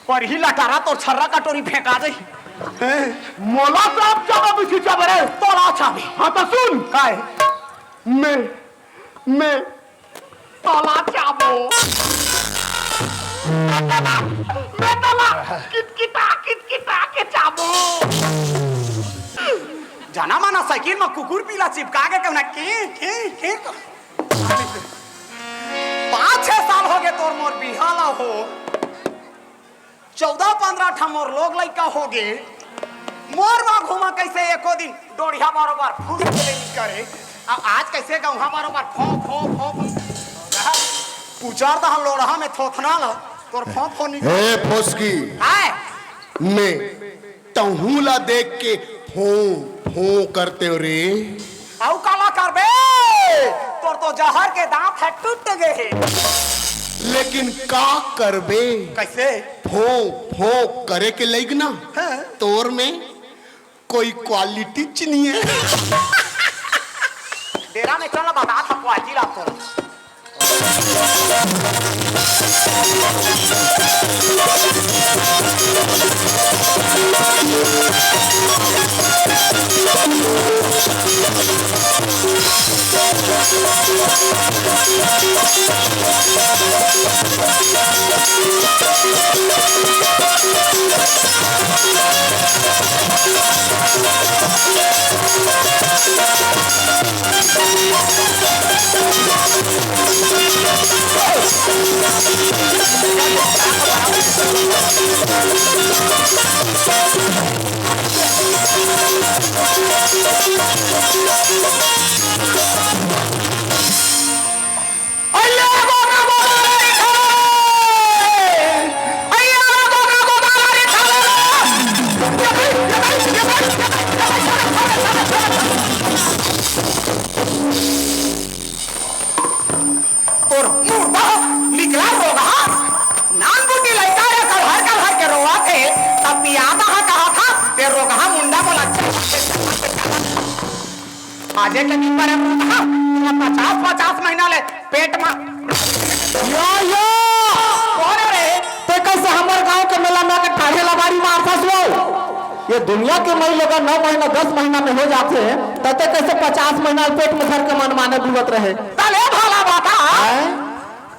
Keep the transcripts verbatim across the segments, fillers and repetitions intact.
पर ही लटारा तोर छर्रा कटोरी फेंका दे। मोला तो आप चाबा बिसी चाबा रे। तोला चाबी। हाँ तो सुन। काय? मैं, मैं तोला चाबो। मैं तोला किटकिटा, किटकिटा के चाबो। जाना माना साइकिल में कुकुर पीला चिपका के कहना की, की, की। पाँच छह साल हो गए तोर मोर बिहाव ला हो। चौदह पंद्रह ठा मोर लोग लइका हो गे। मोर मा घूमा कैसे एको दिन डोढ़िया बरोबर फूस के ले करे। अब आज कैसे गौहा बरोबर फो, फो, फो, फो। उचार दहा लोढ़ा में थोथना ला, तोर फो, फो निकल। हे फोसकी। आय। मैं तहूँ ला देख के फों, फों करते हो रे। अउ काला करबे? तोर तो जहर के दांत ह टूट गे हे। लेकिन का करबे? कैसे? फों, फों करे के लइक ना। हाँ। तोर में कोई क्वालिटी च नहीं है। डेरा में चल, बता था क्वालिटी ला तोर। तोर मुर्दा निकला रोगहा, नान बुद्धि लइका रे, कलहर कलहर के रोवत हे, तब पियादा हा कहा था, ते रोगहा मुंडा मोला। आजे के दिन पर रोगहा, तेला पचास पचास महीना ले पेट मा। या, या! कौन रे? ते कैसे हमर गांव के मेला में के ठाढ़े लबारी मारथस वो? ये दुनिया के मई लोगन नौ महीना, दस महीना में हो जाथे, त ते कैसे पचास महीना पेट में धर के मनमाने बुलत रहे? तले भला बात है। हैं?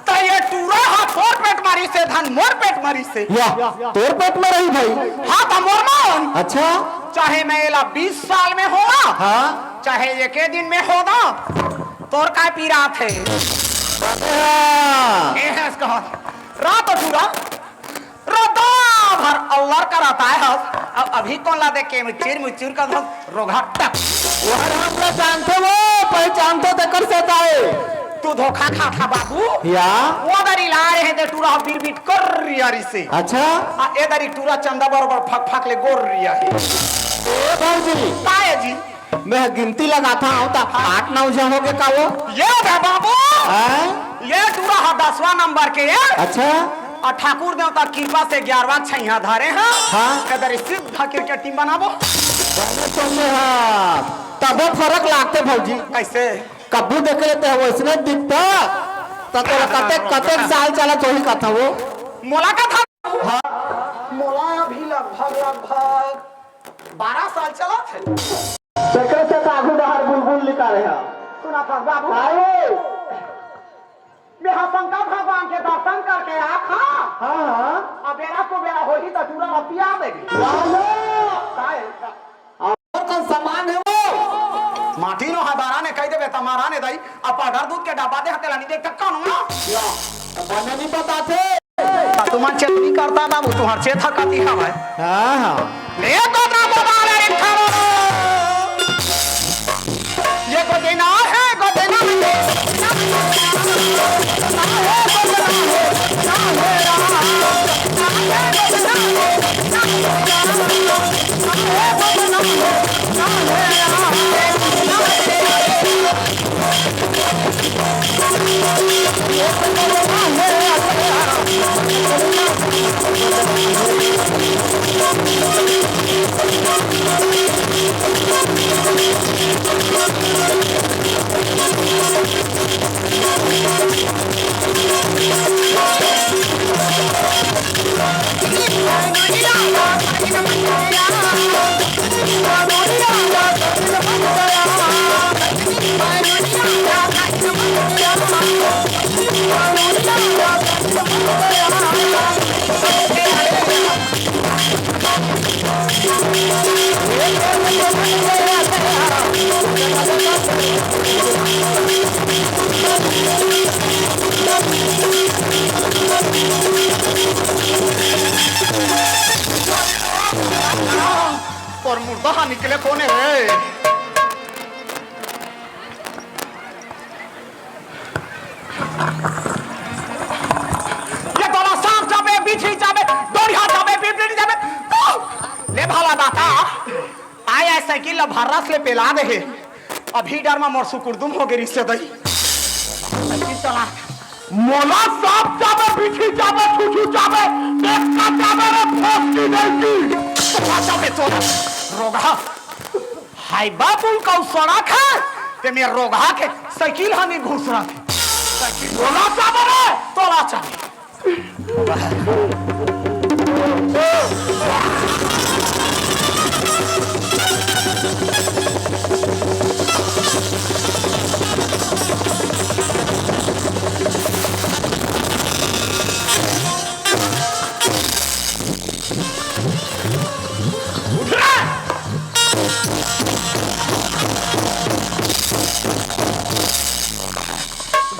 त ये टूरा हा तोर पेट मारी से धन मोर पेट मारी से। या, तोर पेट में रही भाई। हाँ, त मोर मन। अच्छा। चाहे मैं एला बीस साल में होवा, हाँ। चाहे एके दिन में होवा, तोर का पीरा थे? हाँ। ए, हंस कहा। रात टूरा। रदा भर अल्लर करत आए हस, अब अभी कोन ला देख के मुचुर मुचुर कर हस, रोगहा टक। ओहर हमला जानथे वो, पहचानथे तेकर से ताए। तू धोखा खा खा बाबू। या? वो दरी ला रहे थे टूरा बिरबिट कर रिया रिसे। अच्छा? आ ए दरी टूरा चंदा बरोबर फक फक ले गोर रिया है। ए भौजी। ताए जी। मैं गिनती लगाता हूँ, त आठ नौ झन हो गे का वो? ये बे बाबू! हैं? ये टूरा हा दसवां नंबर के ये। अच्छा। और ठाकुर देवता कृपा से ग्यारहवां छैया धारे हैं। हाँ। कदर सिद्ध क्रिकेट टीम बनाबो। बने सोचे हाँ। तबो फरक लागते भौजी। कैसे? कब्बू देख लेते हैं, वैसने दिखता। त तोला कते, कते साल चला तो ही कथा वो। मोला का था? हाँ। मोला अभी लगभग, लगभग बारह साल चलत हे। तेकरे से त आगू डहर बुलबुल निकाले हा। सुना था बाबू। काहे? मैं हा शंकर भगवान के दर्शन करके आत हा। हाँ, हाँ। अब बेरा को बेरा होही त टूरा ला पिया देबे। लालो। काहे? और कौन सामान है वो? माटी नो है बारा ने कह देबे त मारा ने दाई। अब अगर दूध के डब्बा दे हते लानी देख तक कौन हुआ? या, बने नहीं पता थे। तुमन चेत नहीं करता बाबू, तुहर चेत ह कति हवय? हाँ, हाँ। ले तो ना बता रे थारो। ये को देना है, को देना है। तोर मुर्दा हा निकले कोने रे? ये तोला सांप चाबे, बिच्छी चाबे, डोरिहा चाबे, पिपली चाबे, तो ले भला दाता, आय आय साइकिल ला भर्रास ले पेला दे हे। अभी डर मा मोर सुकुरदुम हो गे रिश्ते दई। साइकिल चला। मोला सांप चाबे, बिच्छी चाबे, छुछू चाबे, देखा चाबे रे, फौज की नहीं की। तोला चाबे तोला। रोगहा। हाय बाबू का सड़क हे, ते में रोगहा के साइकिल हा नहीं घुसरा थे। साइकिल तोला चाबे रे, तोला चाबे।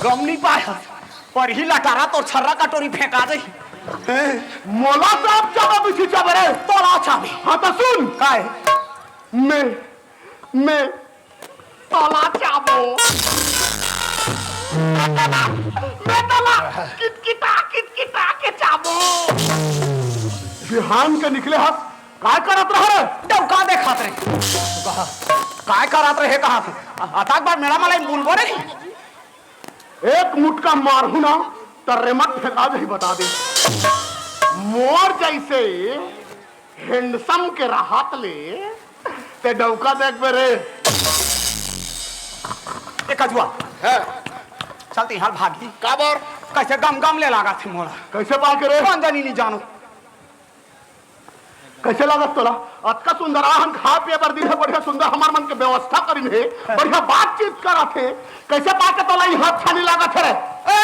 गम नहीं पाया। पर ही लटारा तोर छर्रा कटोरी फेंका दे। मोला तो अब चाबे, बिच्छी चाबे रे। तोला चाबे। हाँ तो सुन। काय? मैं, मैं तोला चाबो। मैं तोला किटकिटा, किटकिटा के चाबो। बिहान के निकले हस, काय करत रह रे? डौका देखत रे। काय करत रहे कहा थे? अतक बार मेरा मला बोलबो रे। एक मुटका मारहूं ना, त रेमट फेंका जाही, बता दे। मोर जैसे handsome के रहत ले, ते डौका देखबे रे। ए कजुआ, हैं? चल तिहार भागी। काबर? कैसे गम गम ले लागा थे मोला। कैसे पाके रे? कौन जानी नहीं जानो। कैसे लागत तोला? अतका सुंदर आहन खाए पिए बर दिन हे, बढ़िया सुंदर हमर मन के व्यवस्था करिन हे, बढ़िया बातचीत करत हे, कैसे पाके तोला इहाँ अच्छा नहीं लागत हे रे? ए,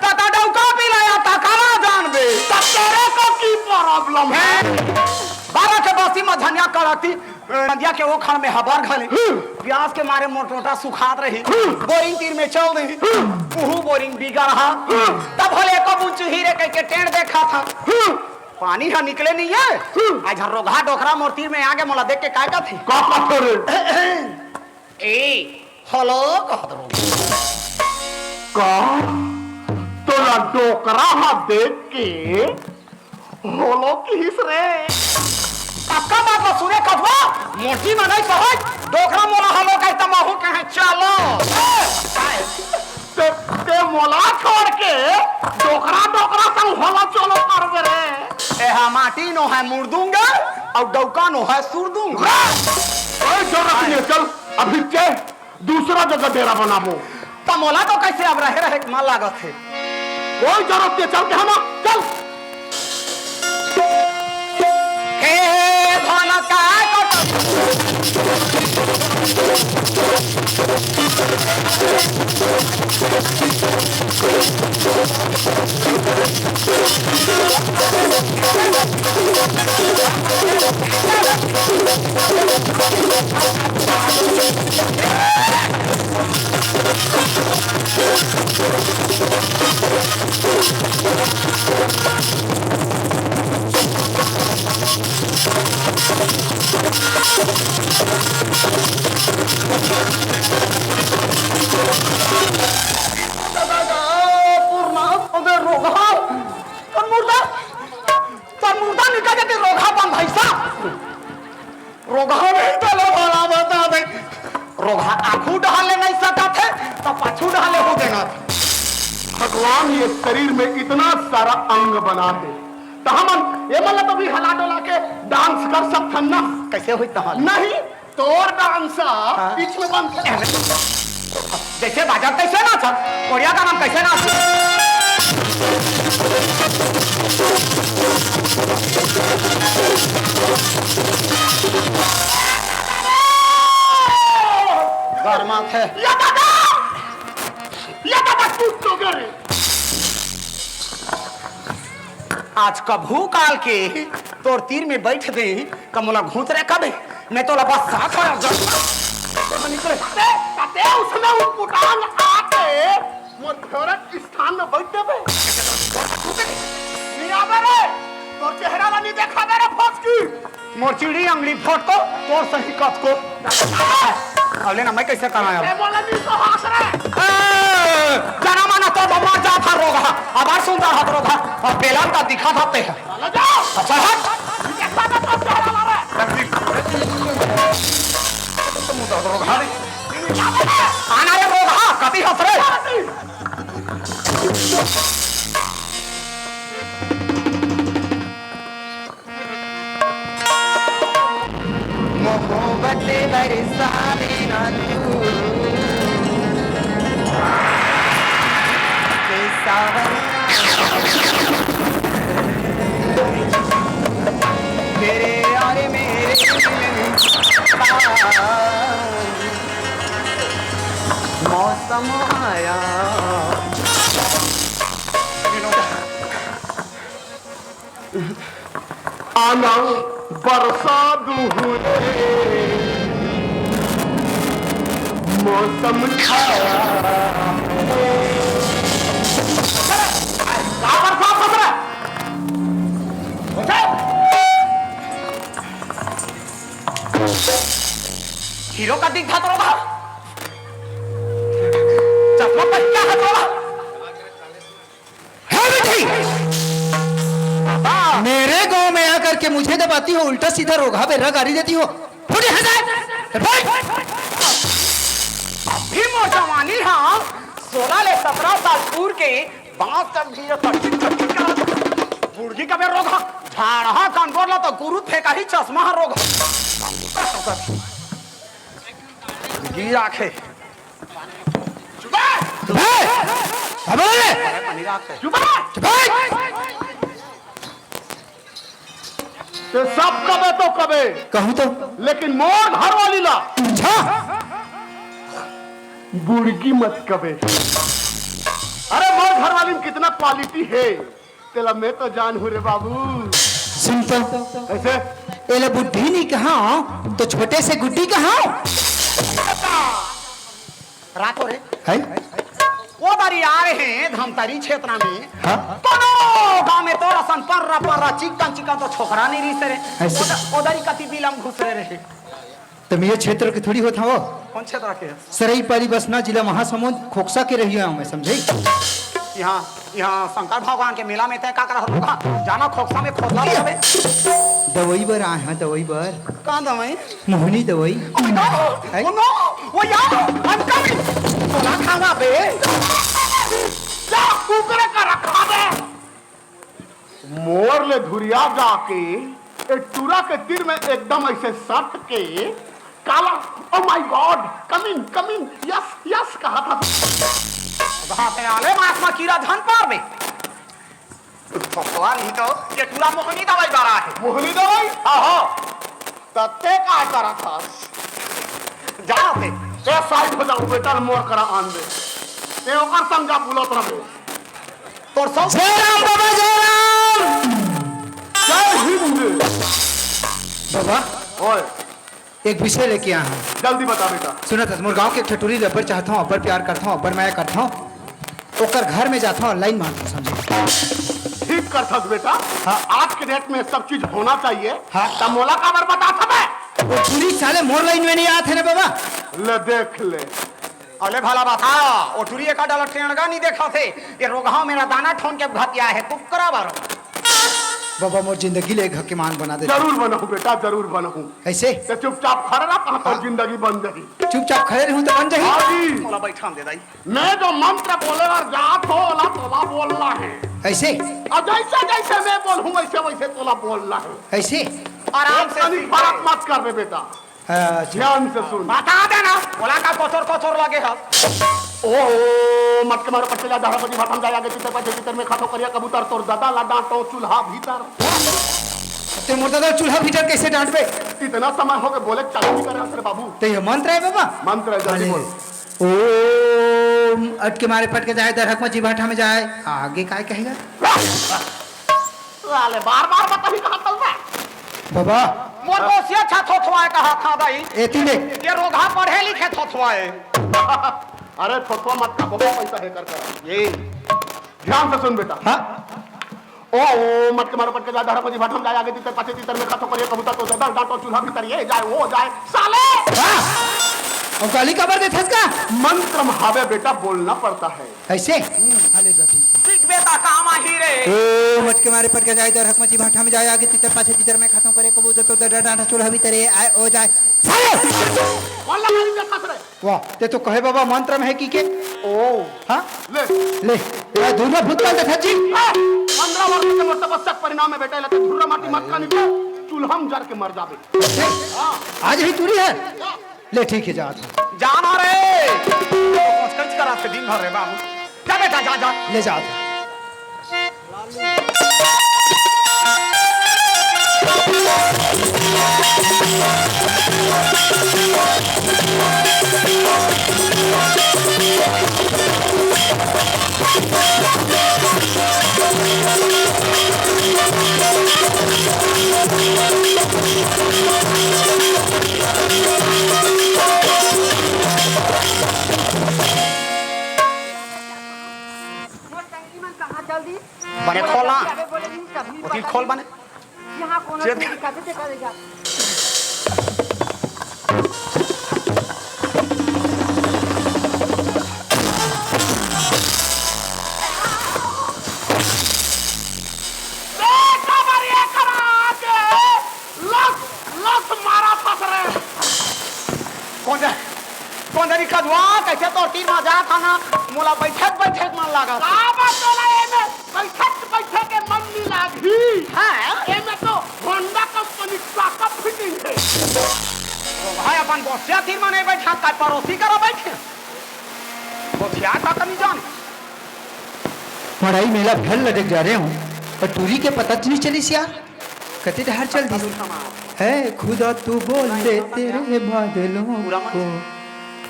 त, त डौका पिलाया त काला जानबे। त तेरे को की problem है? हैं? बारह के बस्ती में झनिया करती, नदिया के ओ खड़ में हबर घले। हम्म। प्यास के मारे मोर टोटा सुखात रही। हम्म। बोरिंग तीर में चल रही। हम्म। उहू बोरिंग बिगड़ हा। हम्म। तब भले एको बूंद चुही रे कह के टेंट देखा था। हम्म। पानी ह निकले नहीं है। हम्म। आज हर रोगहा डोकरा मोर तीर में आगे मोला देख के काय कथे? का कथे रे? ए, हेलो कहत रहो। का? तोला डोकरा ह देख के हेलो किहिस रे? पक्का बात ला सुने कथवा, मोटी में नहीं कहत, डोकरा मोला हेलो कहे त महू कहे चलो। ए, काय? ते, ते मोला छोड़ के डोकरा, डोकरा संग होला चलो करबे रे। ए हा माटी नो है मुर्दूंगा, अउ डौका नो है सुरदूंगा। कोई जरूरत नहीं है, चल अभी चे दूसरा जगह डेरा बनाबो। त मोला तो कैसे अब रहे, रहे के मन लागत है। कोई जरूरत नहीं, चल के हम, चल। हे धन का कटोरी। पूर्णा, अबे रोगहा, तोर मुर्दा, तोर मुर्दा निकल जाते रोगहा बंद भैसा। रोगहा नहीं तो लो भला बता दे। रोगहा आगू डहाले नहीं सकत है, तो पाछू डहाले हो देना। भगवान ये शरीर में इतना सारा अंग बना है, तो हमन ये मन ला तो भी हला डोला के डांस कर सकथन ना। कैसे होई तहां? नहीं, तोर डांस हाँ। बीच में बंद कर। जैसे बाजा तैसे नाच, कोरिया का नाम कैसे नाच? ये दादा, ये दादा, टूट तो गए रे। आज कभू काल के तोर तीर में बैठ दे, त मोला घूंत रे कबे, मैं तोला बस साथ हो जा। ते, ते उसने उटपुटांग आके मोर फेवरेट स्थान में बैठ देबे। निराबे रे, तोर चेहरा ला नहीं देखा मेरा फौज की। मोर चिड़ी अंगड़ी फोट को, तोर सही कत को। अबले ना मैं कैसे कराया? ए, मोला नहीं तो हाथ रे। ए, जना माना तो बम्मा जा था रोगा, अबार सुंदर हाथ रोगा, और बेलन का दिखा था ते है। चला जाओ। अच्छा हट। ये क्या था तो चला ला रहा है? आना रे रोगा, कभी हंस रे। मोहब्बत बरसा देना तू, के सावरिया। तेरे और मेरे मौसम आया। आना बरसा दूँ रे, मौसम खराब है। का बरसा फसरा? हीरो का दिखा तो रहा। चश्मा पहन क्या है तो? हे बेटी, मेरे गांव में आकर के मुझे दबाती हो, उल्टा सीधा रोगहा बेर्रा गारी देती हो। फुट यहाँ से, फुट। अभी मोर जवानी हा, सोलह ले सत्रह साल पूर के बांस का भीड़ तड़की तड़की करा। बुढ़गी का बेर रोगहा, झाड़हा कान बोला तो गुरु फेंका ही चश्मा हा रोगहा। गिरा खे। चुप है। चुप है। अब बोले। चुप है। चुप है। ते सब कबे तो कबे। कहूँ तो। लेकिन मोर घरवाली ला। अच्छा। बुड़की मत कबे। अरे मोर घरवाली में कितना क्वालिटी है। तेला मैं तो जान हूँ रे बाबू। सुन तो। कैसे? एला बुढ़ी नहीं कहा, तो छोटे से गुड्डी कहा। रात हो रे। है? वो बारी आ रहे हैं धमतरी क्षेत्र में। हाँ? कोनो गांव में तोर असन पर्रा पर्रा चिकन चिकन तो छोकरा नहीं रही से रे। ऐसे? ओदा-, ओदरी कति बिलम घुस रहे रहे। तुम ये क्षेत्र के थोड़ी होत हवो। कौन क्षेत्र के? सरई पाली बसना, जिला महासमुंद, खोकसा के रहिया हूँ मैं, समझे? यहाँ, यहाँ शंकर भगवान के मेला में तय का करा होगा? जाना खोकसा में खोदला बजावे। दवाई बर आए हैं, दवाई बर। कहाँ दवाई? मोहनी दवाई। Oh no! है? Oh no! वो यार, I'm coming! बोला खाना बे। जा, कुकरे का रखा बे। मोर ले धुरिया जाके ए टूरा के तीर में एकदम ऐसे सट के काला, "Oh my God, come in, come in, yes, yes," कहा था। कहा थे आले मास मा कीरा धन पार में। भगवान ही तो ये टूरा मोहनी दवाई बारा है। मोहनी दवाई? आहो। तत्ते का करा था? जाओ थे। ए साइड हो जाओ बेटा, मोर करा आन दे। ते ओकर संग जा बुलत रहे। तोर सब जय राम बाबा, जय राम। जय हिंद। बाबा, ओए। एक विषय लेके आया हूँ। जल्दी बता बेटा। सुना था, मोर गांव के एक ठो टूरी ला अब्बड़ चाहत हूँ, अब्बड़ प्यार करत हूँ, अब्बड़ मया करत हूँ। ओकर घर में जात हूँ, लाइन मारत हूँ, समझे? ठीक करथस बेटा। हाँ। आज के डेट में सब चीज होना चाहिए। हाँ। त मोला काबर बतात हबे? वो टूरी साले मोर लाइन में नहीं आत है ना बाबा। ले देख ले। अले भला बता, ओ टुरी एका डाला टेंड़गा नहीं देखा थे, ये रोगहा मेरा दाना ठोन के घतिया है, कुकरा बारो। बाबा, मोर जिंदगी ले एक हकीमान बना दे। जरूर बनाऊं बेटा, जरूर बनाऊं। कैसे? ते चुपचाप खड़े रह, कहाँ तो हाँ। जिंदगी बन जाही। चुपचाप खड़े रहूं तो बन जाही? हाँ जी। तोला बैठान दे दाई। मैं जो मंत्र बोले बर जात हो, ओला तोला बोलना है। कैसे? और जैसे जैसे मैं बोलूं, वैसे वैसे तोला बोलना है। कैसे? आराम से तनिक सीख फर्क ले। मत कर बे बेटा। अच्छा। ध्यान से सुन। बता देना, ओला का कोचर कोचर लगे ह। ओहो, मत के मारो पट्टे ला, दहरा बजी भाषण जाया के चितर पाछे चितर में खातो करिया कबूतर, तोर दादा ला डांटो चूल्हा भीतर। ते मोर दादा चूल्हा भीतर कैसे डांटबे? इतना समय हो गए बोले चालू नहीं करे रे बाबू। ते ये मंत्र है बाबा? मंत्र है, जल्दी अरे। बोल। ओम अटके मारे पटके जाए, दरहक में जीभाठा में जाए। आगे काय कहेगा? साले बार बार बताही कहा तलबा। बाबा। मोर गोसिया छा थोथवाए कहा था दाई। एती ले। ये रोगहा पढ़े लिखे थोथवाए। अरे थोथवा मत का, बहुत पैसा है कर कर। ये ध्यान से सुन बेटा। हाँ। ओ, ओ, मटके मारो पटके जाए, दरहक में जीभाठा में जाए, आगे तीतर पाछे तीतर में खाथो करिए, कबूतर तो दर डांटो चूल्हा भीतर ये जाए, वो जाए, साले। हाँ। और गाली कबर दे थसका। मंत्र में हावे बेटा, बोलना पड़ता है। ऐसे? हम्म, हाले तो ठीक है। सीख बेटा काम आही रे। ओ, मटके मारे पटके जाए, दरहक में जीभाठा में जाए, आगे तीतर पाछे तीतर में खाथो करे, कबूतर तो दर डांटो चूल्हा भीतर ये आए, ओ जाए। साले। वाला गाली दे थस रे। वाह, ते तो कहे बाबा मंत्र में है की के? ओ। हाँ? ले। ले। ये दुनो भूतकाल देखा जी। ए, पंद्रह वर्ष के मोर तपस्या के परिणाम है बेटा, लेकिन धुर्रा माटी मत खानी को, चूल्हा में जर के मर जाबे। हाँ। आज ही टूरी है? ले ठीक है, जात। जाना रे। कुछ करा से दिन भर रे बाबू। जा बेटा, जा, जा। ले जात। मोर टंकी मन कहाँ चल दी? बने खोल ना। अबे बोले नहीं, तभी वो की पता खोल नहीं। बने। यहाँ कोनो चेत- चीज दिखाते थे, करे जा। देख हमारी एक आके लस, लस मारा फंस रहे। कौन जा? कौन जा निकलवा? कैसे तोर तीर मा जात हा ना? मोला बैठे, बैठे मन लागत। का बात तोला एमे बैठे, बैठे के मन नहीं लागही। हाँ। एमे तो Honda कंपनी का, का fitting है। ओ भाई, अपन गोसिया तीर मा नहीं बैठा, का पड़ोसी करा बैठे? गोसिया का कमी जान। मड़ई मेला भर लटक जा रहे हूँ, पर टूरी के पता तो नहीं चलिस यार। कते डहर चल दिस। है खुदा तू बोल दे तेरे बादलों को,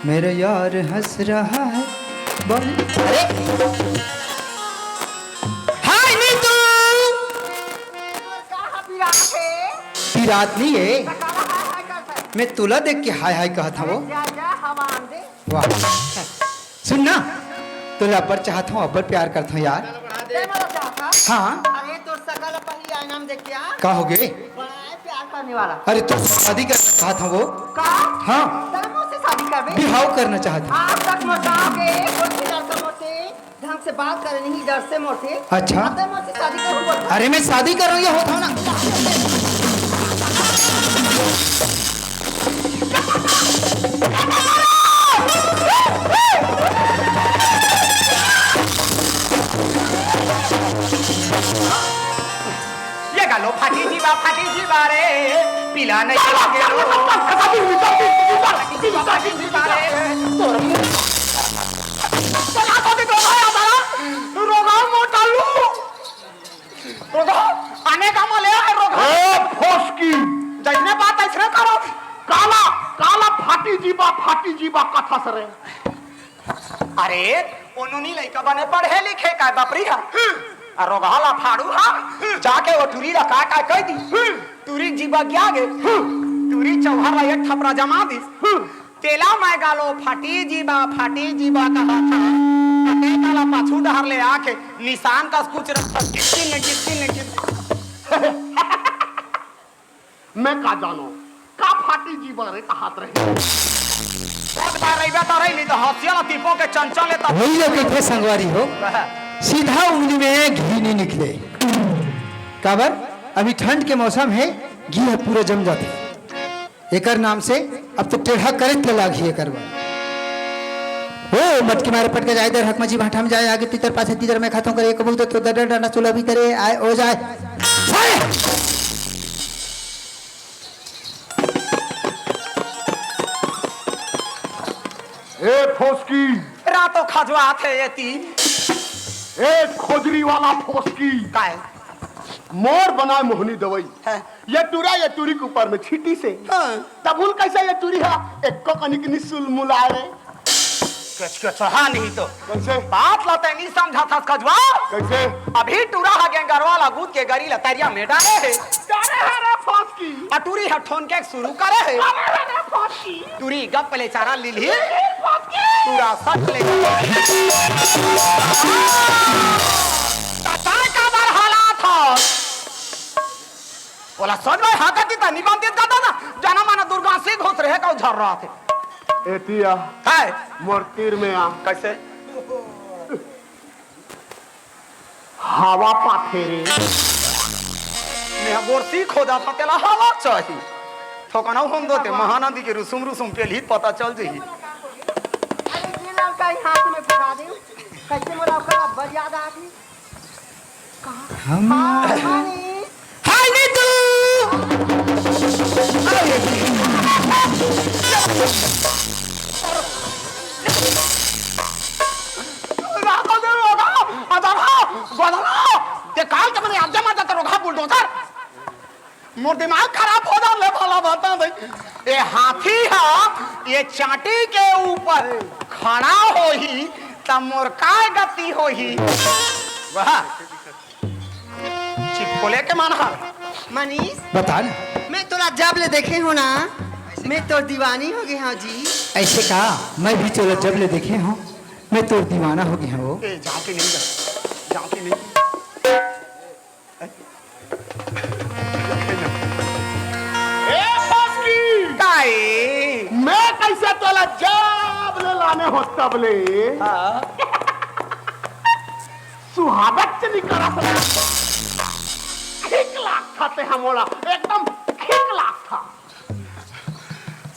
मेरे यार हंस रहा है। बोल। अरे। हाय नीतू। का पिरात है? पिरात नहीं है। मैं तुला देख के हाय हाय कहत हवो। जा, जा, हवा आन दे। वाह। सुन ना, तोला अब्बड़ चाहत हूँ, अब्बड़ प्यार करत हूँ यार। ते मोला चाहत हस? हाँ। अरे, तोर सकल पहिली आईना में देख के आ। का हो गे? बड़ा है प्यार करने वाला। अरे, तोर से शादी करना चाहत हूँ वो। का? हाँ। तैं मोर से शादी करबे? बिहाव करना चाहत हूँ। आज तक मोर गाँव के कोई भी लड़का मोर से ढंग से बात करे नहीं, डर से मोर से। अच्छा। अब तैं मोर से शादी करहू बोल। अरे, मैं शादी कर रही हूँ, होत हूँ ना। ये गालो फाटी जीवा, फाटी जीवा रे, पीला नहीं लागे रो। फाटी जीवा रे, तोर मुंह। चला तो दे दो भाई हमारा, रोगा मोटा लू। रोगा, आने का मले है रोगा। ए, फोसकी। जैसने बात ऐसने करो। काला, काला फाटी जीवा, फाटी जीवा कथस रे। अरे, ओ नोनी लइका बने पढ़े लिखे का बपरी हा। आ रोगहा ला फाड़ू हा। जाके ओ टूरी ला का का कह दी। टूरी जीवा क्या गे। टूरी चौहार ला एक थपरा जमा दिस। तेला मैं गालो फाटी जीवा, फाटी जीवा कहा था। अटे काला पाछू डहर ले आके निशान कस कुछ रखता। गिट्टी ने, गिट्टी ने, गिट्टी। मैं का जानो, का फाटी जीवा रे कहात रहे। बहुत बार रहिबे तो रही, नहीं तो हंसिया ला टीपो के चंचल ले तब। वही लोग के थे संगवारी हो, सीधा उंगली में घी नहीं निकले। काबर? अभी ठंड के मौसम है, घी ह पूरा जम जाथे। एकर नाम से अब तो टेढ़ा करे त लागही एकर बर। ओ मटकी मारे पटके जाए, दर हक मजी भाठा में जाए, आगे तीतर पाछे तीतर में खाथों करे, कबूतर तो दर डांडा चूल्हा भीतरे आए ओ जाए। सारे! ए फोसकी! रातो खजवा थे ये तीन। ए खोजरी वाला फोसकी! काय? मोर बनाए मोहनी दवाई। हाँ। ये टूरा ये टूरी के ऊपर में छीटी से। हाँ। तब उन कैसे ये टूरी हा एको कनिक निसुल मुलाए रे। कचकचहा नहीं तो। कैसे? बात ला तैं नहीं समझा था कजवा। कैसे? अभी टूरा हा गेंगरवा ला गूद के गरी ला तरिया में डाले हे। डाले हे रे फसकी। अ टूरी हा ठोनके शुरू करे हे। डाले हे रे फसकी। टूरी गप ले चारा लीलही। फसकी। टूरा सट ले। तताय का बर हालात ह। ओला सोच भाई हाकती त निबंधित कर दो ना। जाना माना दुर्गा सिंह घुस रहे का झर रहा थे। एतिया है। मोर तीर में आ। कैसे? हवा पाथे रे। मैं गोरसी खोदा था तेला हवा चाही। थोकना हम दो ते महानदी के रुसुम रुसुम पेलही पता चल जही। अरे ये लड़का ही हाथ में फंसा दे। कैसे मोला ओकर अब्बल याद आ गई। हम हाँ, मनीष। हाय नीतू। रातो दे रोगा, अदरा, बदरा। ते काल के मने आजा मजा तो रोगा बुलडोजर। मोर दिमाग खराब हो जा ले भला बता दे। ये हाथी हा ये चाटी के ऊपर खड़ा होही त मोर काय गति होही। वाह। चिप खोले के मन हा। मनीष, बता ना। मैं तोला जब ले देखे हूँ ना, मैं तोर दीवानी हो गई हूँ जी। ऐसे का? मैं भी तोला जब ले देखे हूँ, मैं तोर दीवाना हो गया हूँ। ए जाओ कि नहीं जाओ? जाओ कि नहीं? ए फसकी। काई। मैं कैसे तोला जब ले लाने हो तब ले। हाँ। सुहावत से नहीं करा सकता। खिक लाग था ते हमोला, एकदम खिक लाग था।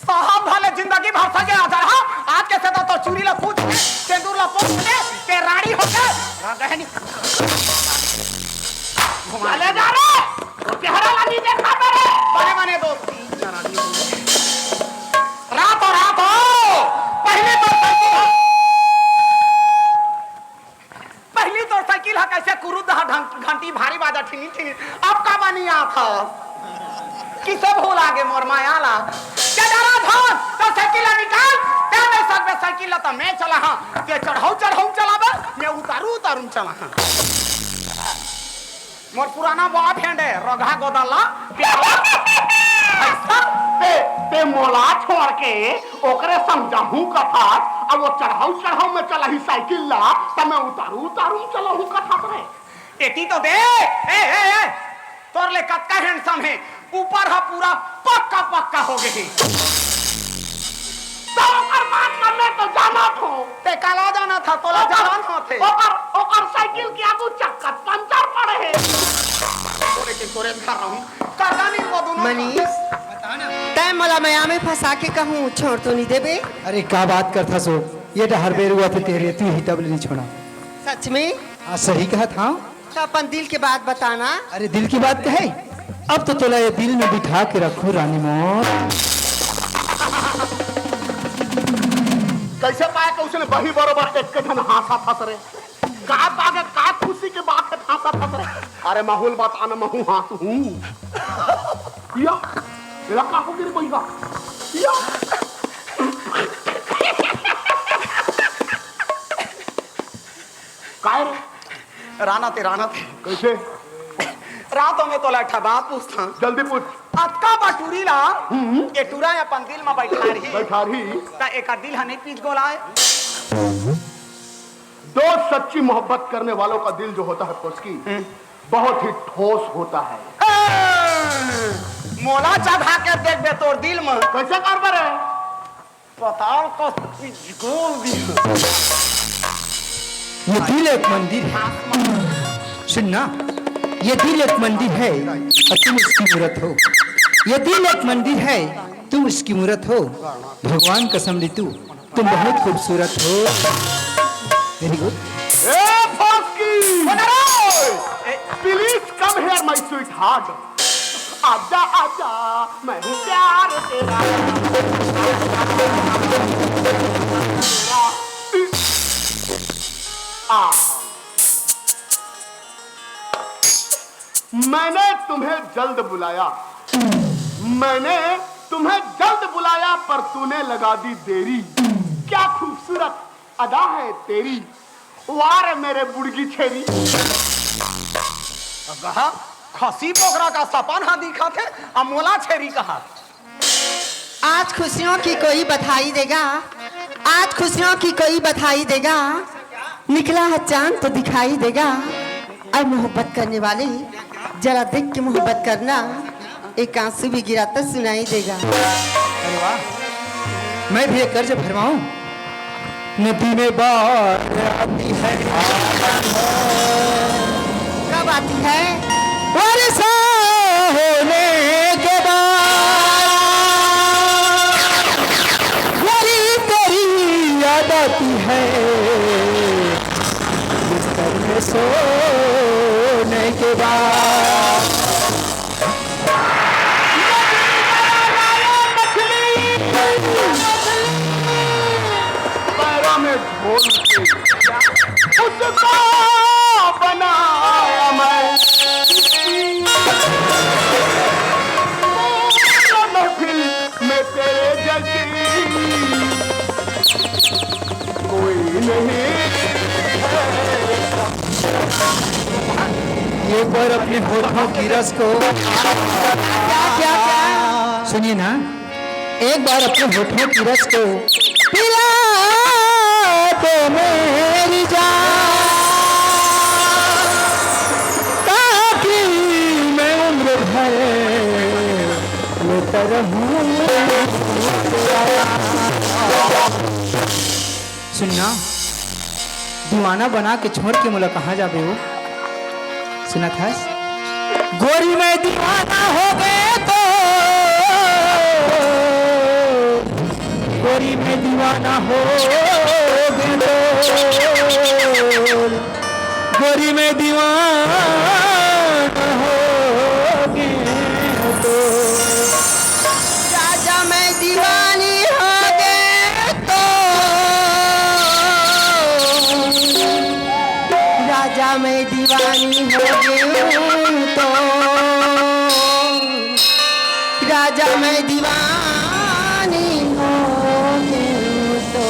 साहब भले जिंदगी भर सजे आ जा रहा। आज के से तो, तो चूरी ला पूछ के, तेंदुर ला पूछ के, ते रानी हो के। रागहनी। घुमा ले जा रे। तो चेहरा ला नहीं देखा मेरे। बने बने दो तीन जना नहीं। रात हो, रात हो। पहले तो पहले पहली तोर साइकिल ह कैसे कुरुद ह ढं-, घंटी भारी बाजा ठिनी ठिनी। अब का बनी आत ह? किसे भूला गे मोर माया ला? के डरा धन, तोर साइकिल ला निकाल। ते दे सकबे साइकिल ला त मैं चलाहा। ते चढ़ऊ चढ़ऊ चलाबे, मैं उतारू उतारू चलाहा। मोर पुराना बाप हेंडे, रोगहा गोदला। ऐसा? ते, ते मोला छोड़ के ओकरे संग जाहूं कथस, अब वो चढ़ऊ चढ़ऊ में चलाही साइकिल ला, त मैं उतारू उतारू में चलाहूं कथस रे। एती तो दे, ए, ए, ए, तोर ले कतका handsome हे, ऊपर ह पूरा पक्का पक्का हो गे हे। त ओकर बात ला मैं तो जानत हों। ते काला जानत ह, तोला जलन होथे। ओकर, ओकर साइकिल के आगू चक्का पंचर पड़े हे। तोरे के तोरे घर रहूं, करदा नहीं वो दोनों। मनीष, तै मोला मया में फंसा के कहूँ छोड़ तो नहीं देबे? अरे का बात करथस ओ? ये डहर बेरुआ थे तेरे, तू ही तब ले नहीं छोड़ा। सच में? हाँ, सही कहत हाँ। तो अपन दिल के बात बताना। अरे दिल की बात कहे, अब तो तोला ये दिल में बिठा के रखूं रानी मोर। कैसे पाए कि उसने वही बरोबर एक के धन हांसा फंस रे? का बात है, का खुशी के बात है, हांसा फंस रे? अरे माहौल बात आना, महू हांस हूँ। या, तेरा का हो गिर बैगा? या। काय रे? राना ते, राना ते। कैसे? रात में तोला एक ठा बात पूछता। जल्दी पूछ। अतका बटूरी ला, हम्म। ये टूरा अपन दिल में बैठा रही। बैठा रही। त एकर दिल ह नहीं पीछ गोलाए। दो सच्ची मोहब्बत करने वालों का दिल जो होता है फुसकी, बहुत ही ठोस होता है। मोला जगा के देखबे तोर दिल में। कैसे कर बर है? पताल का गोल दिल। ये दिल एक मंदिर है। सुन ना, ये दिल एक मंदिर है और तुम उसकी मूरत हो। ये दिल एक मंदिर है, तुम उसकी मूरत हो। भगवान कसम ली तू, तुम बहुत खूबसूरत हो। Very good। ए फुसकी! Please come here my sweetheart. आजा आजा, मैं हूँ प्यार तेरा। आ, मैंने तुम्हें जल्द बुलाया, मैंने तुम्हें जल्द बुलाया, पर तूने लगा दी देरी। क्या खूबसूरत अदा है तेरी, वाह रे मेरे बुड़गी छेरी। अगहा, खसी बोकरा का सपन हा दिखत हे, अ मोला छेरी कहा। आज खुशियों की कोई बधाई देगा, आज खुशियों की कोई बधाई देगा, निकला है चांद तो दिखाई देगा। और मोहब्बत करने वाले, जरा देख के मोहब्बत करना, एक आंसू भी गिरा तो सुनाई देगा। अरे वाह, मैं भी एक कर्ज भरवाऊं। नदी में बाढ़ आती है, कब आती है? वर्षा होने के बाद। गोरी तेरी याद आती है, बिस्तर में सोने के बाद। पैरों में ढोल के उसको बनाया मैं। महफिल में तेरे जैसी कोई नहीं है। एक बार अपने होठों की रस को क्या, क्या, क्या? सुनिए ना, एक बार अपने होठों की रस को पिला दो मेरी जान, ताकि मैं उम्र भर लेता रहूं। सुनना, दीवाना बना के छोड़ के मोला कहाँ जाबे हो? सुनत हस? गोरी मैं दीवाना हो गए तो, गोरी मैं दीवाना हो गए तो, गोरी मैं दीवाना हो गए तो। राजा मैं दीवानी हो गए तो, राजा मैं दीवानी हो गई हूँ तो, राजा मैं दीवानी हो गई हूँ तो।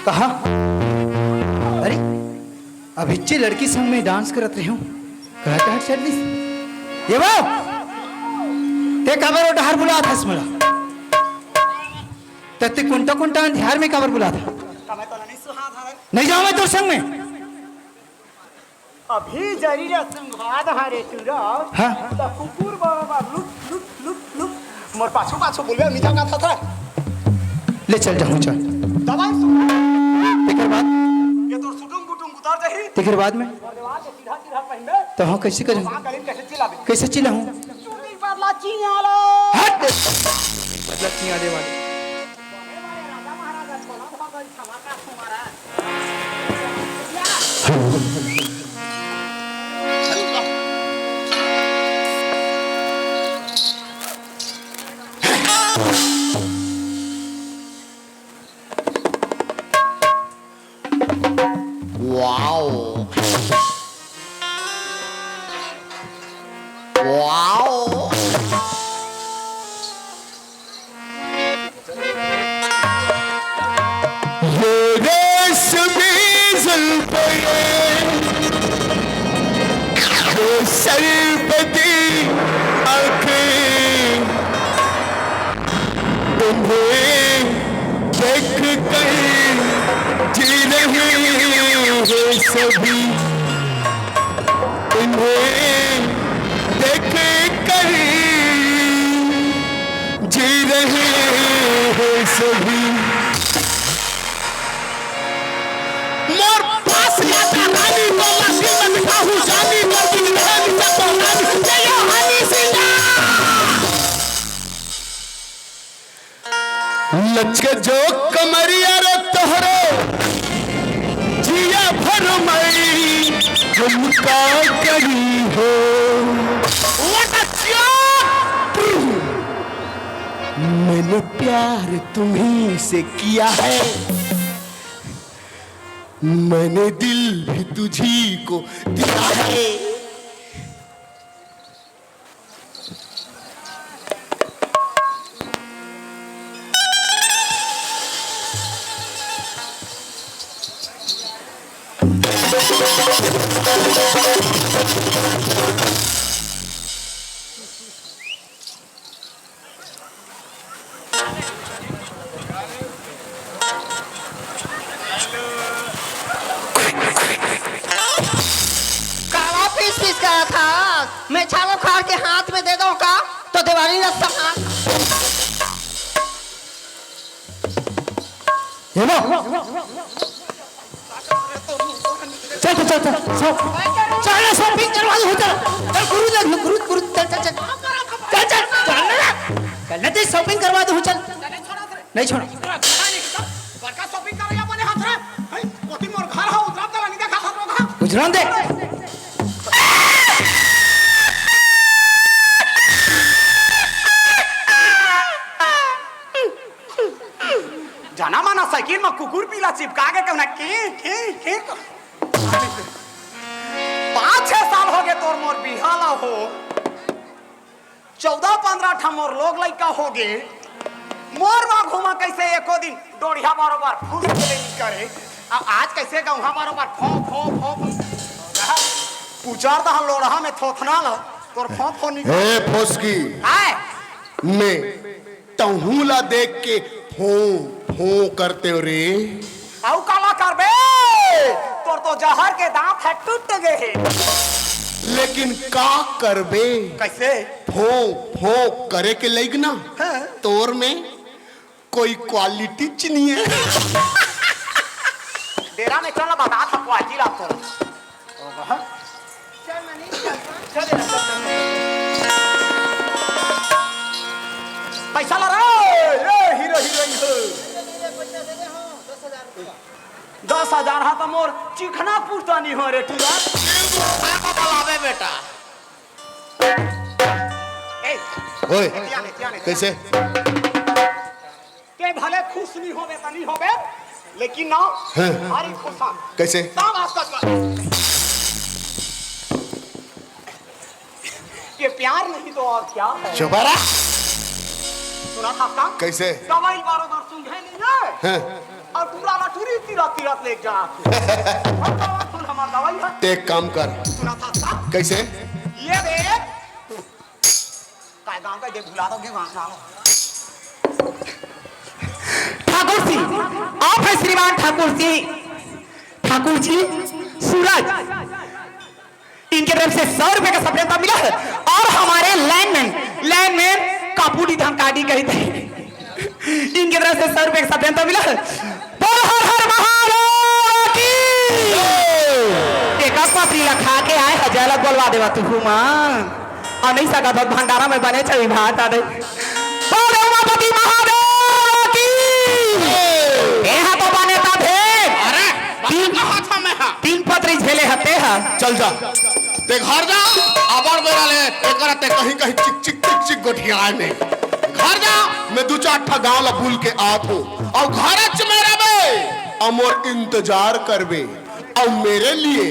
कहा? अरे, अभिच्चे लड़की संग में डांस करत रहे हूँ, कहा कहा चल दिस? ये वो, ते काबर ओ डहर बुलात हस मोला? त ते कुंटा कुंटा अंधियार में काबर बुलात हस? नहीं जाऊँ मैं तोर संग में। अभी जरी ला सुंघात हरे टूरा। हाँ। त कुकुर बरोबर लुक, लुक, लुक, लुक। मोर पाछू, पाछू बोलबे, मिजा का था, था। ले चल जाहूँ, चल। दवाई सुन। तेकर बाद? ये तोर सुटुम बुटुम उतार जाही। तेकर बाद में? और दीवार के सीधा, सीधा पहनबे। तो हाँ, कैसे करूँ? वहाँ गली में कैसे चिल्लाबे? कैसे चिल्लाहूँ? चुनी बदला चियालो। हट! बदला चियाले वाले। Wow. Wow. ये रेशमी जुल्फे, ये सरबती आंखें, तुम्हें देख कर जी रही है सभी। इन्हें देख कर जी रहे हैं सभी। मोर पास आजा रानी, तो मैं दिल में बिठा हूँ जानी, कर दी रहनी जब तो रानी, ये यो हनी सिंह। लचके जो कमरिया रे तोहरो जिया भर मई झुमका करी हो। What a joke! मैंने प्यार तुम्ही से किया है, मैंने दिल भी तुझी को दिया है। काला पीस पीस करा था, मैं छाल उखाड़ के हाथ में दे दूं का? तो देवारी रस्ता हाथ। ये लो। चल, चल, चल, चल, चल। चल, shopping करवा दो, चल। चल, गुरु देख लो, गुरु, गुरु, चल, चल, चल। चल, चल, चल ना। चल ना, तेरी shopping करवा दो, चल। नहीं छोड़ा। बड़का shopping कर रहा बने हाथ रे। हैं, कोती मोर घर हा, उतरा तला नहीं देखा हाथ रोगा। उजरन दे। जाना माना साइकिल में कुकुर पीला चिपका के कहना की, की, की। पाँच छह साल हो गए तोर मोर बिहाव ला हो। चौदह पंद्रह ठा मोर लोग लइका हो गे। मोर मा घूमा कैसे एको दिन डोढ़िया बरोबर फूस के ले नी करे। अब आज कैसे गौहा बरोबर फो, फो, फो, फो। पुचार दहा लोढ़ा में थोथना ला, तोर फो, फो निकल। हे फोसकी। आय। मैं तहूं ला देख के फों, फों करते हो रे। अउ काला करबे? तोर तो जहर के दांत ह टूट गे हे। लेकिन का करबे? कैसे? फों, फों करे के लइक ना। हाँ। तोर में कोई quality च नहीं है। डेरा में चल ना, बता था quality ला तोर। पैसा ला रे, ए हीरो हीरोइन हो। दस हजार हा त मोर चिखना पुरता नहीं हो रे टूरा। लावे बेटा। ए, ओए, ध्यान दे, ध्यान दे। कैसे? ते भले खुश नहीं होबे त नहीं होबे, लेकिन ना, हाँ। भारी खुश हन। कैसे? तब आपका स्वा-, ये प्यार नहीं तो और क्या है? चुप रहा। सुना था आपका? कैसे? दवाई बारो बार सुंघे नहीं है। हाँ। और टूरा ला टूरी तीरत तीरत ले जा। और दवा सुन हमार दवाई है। ते एक काम कर। सुना था आपका? कैसे? ये देख। काय गांव का दे भुला दोगे वहां से आओ। ठाकुर जी, आप है श्रीमान ठाकुर जी। ठाकुर जी, सूरज, इनके तरफ से सौ रुपए का सप्रेम मिला है और हमारे लाइनमैन, लाइनमैन कापूडी धमकाडी गई थे। इनके तरफ से सौ रुपए का सप्रेम मिला है। बोल हर हर महादेव की। एक पत्री ला खा के आए, हजार ला बोलवा देवा तू मां। अउ नहीं सकत हो, भंडारा में बने चली भात आ दे। बोल उमापति महादेव की। ए हा तो बने ता थे। अरे, तीन, कहा था मैं हा? तीन पत्री झेले हते हा। चल जा। ते घर जा, अबर बेरा ले, एकरा ते कहीं कहीं चिक चिक चिक चिक गोठियाए में। घर जा, मैं दू चार ठा गांव ला बुल के आत हूं। अउ घर च में रबे, अउ मोर इंतजार करबे। अउ मेरे लिए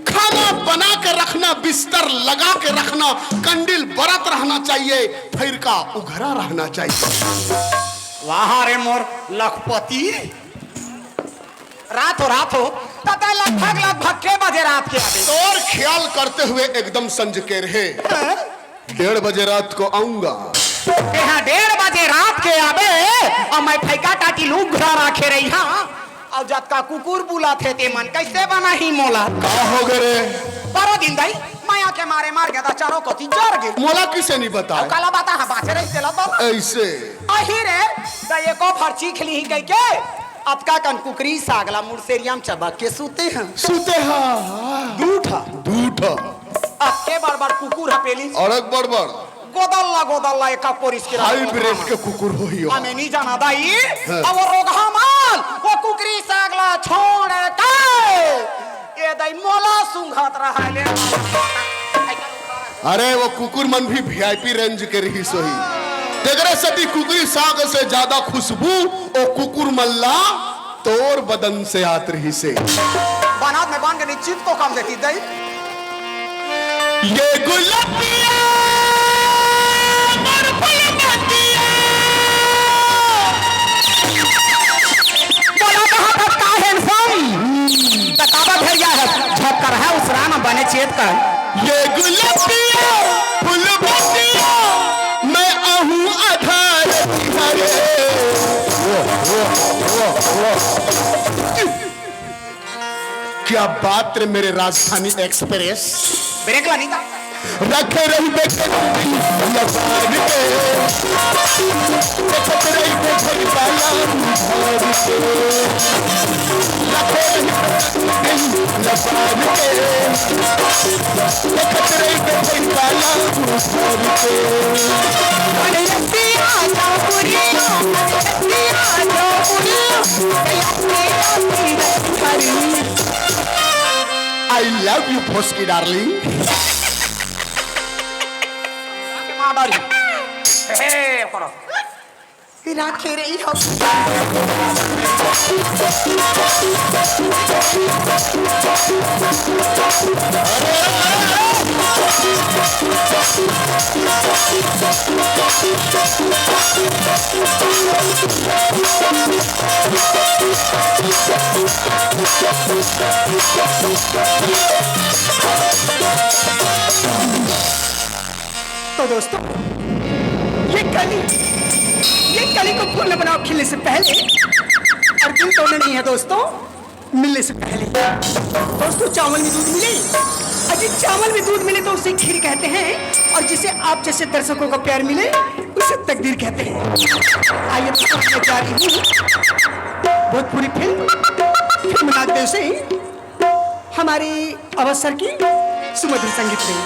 खाना बना के रखना, बिस्तर लगा के रखना, कंडील बरत रहना चाहिए, फिर का उघरा रहना चाहिए। वाह रे मोर लखपति। रात हो, रात हो, त तैं लगभग, लगभग के बजे रात के आबे? तोर ख्याल करते हुए एकदम संझ के रहे। हाँ? डेढ़ बजे रात को आऊंगा। तेहा डेढ़ बजे रात के आबे, अउ मैं फैका टाटी लूक घुरा राखे रही, हाँ? अउ जतका कुकुर बुलाथे, ते मन कैसे बनाही मोला? का हो गे रे? बारह दिन दाई, मया के मारे मर गे, त चारों कोती जर गे। मोला किसे नहीं बताए? अउ काला बता, हाँ, बाचे रही, तेला बता। ऐसे। अही रे, त एको फर चीख ली कह के, अतका कन कुकरी साग ला मुड़सेरिया म चबा के सूते हैं। सूते हा। दू ठा। दू ठा। अतके बड़ बड़ कुकुर ह पेली। अड़क बड़ बड़। गोदल ला, गोदल ला, एका पोरिस के हाइब्रिड के कुकुर होही ओ। हमें नहीं जाना दाई। हाँ। अब वो रोगहा माल, वो कुकरी साग ला छोड़ के, ये दाई मोला सुंघत रहा ले। अरे वो कुकुर मन भी वीआईपी रेंज के रही सोही। तेकरे सेती कुकरी साग से ज्यादा खुशबू ओ कुकुर मन ला तोर बदन से आत रहिसे। बनात में बांध के निश्चित को काम देती दई। ये गुलाबिया मोर फुलबतिया। बोला कहाँ था का handsome? बतावा भैया है, झक्कर है उसरान बने चेत कर। ये गुलाबिया फुलबतिया, मैं आहूँ आधार तिहारे। क्या बात रे मेरे राजधानी एक्सप्रेस। ब्रेक ला नहीं था। रखे रही बेटे लबार के, देखत रही बेटे काला उधार के। रखे रही बेटे लबार के, देखत रही बेटे काला उधार के। अरे रतिया जाओ पुरिया, रतिया जाओ पुरिया, रतिया जाओ पुरिया। I love you, Phosky darling। माँ बारी। हे, हे, करो। राखे रही हो। तो दोस्तों, ये कली, ये कली को फूल न बनाओ खिलने से पहले, और दिल तोड़ना नहीं है दोस्तों, मिलने से पहले। दोस्तों, चावल में दूध मिले, अजी, चावल में दूध मिले तो उसे खीर कहते हैं, और जिसे आप जैसे दर्शकों का प्यार मिले, उसे तकदीर कहते हैं। आइए, तो मैं जा रही हूँ भोजपुरी फिल्म, फिल्म नागदेव से हमारी अवसर की सुमधुर संगीत में।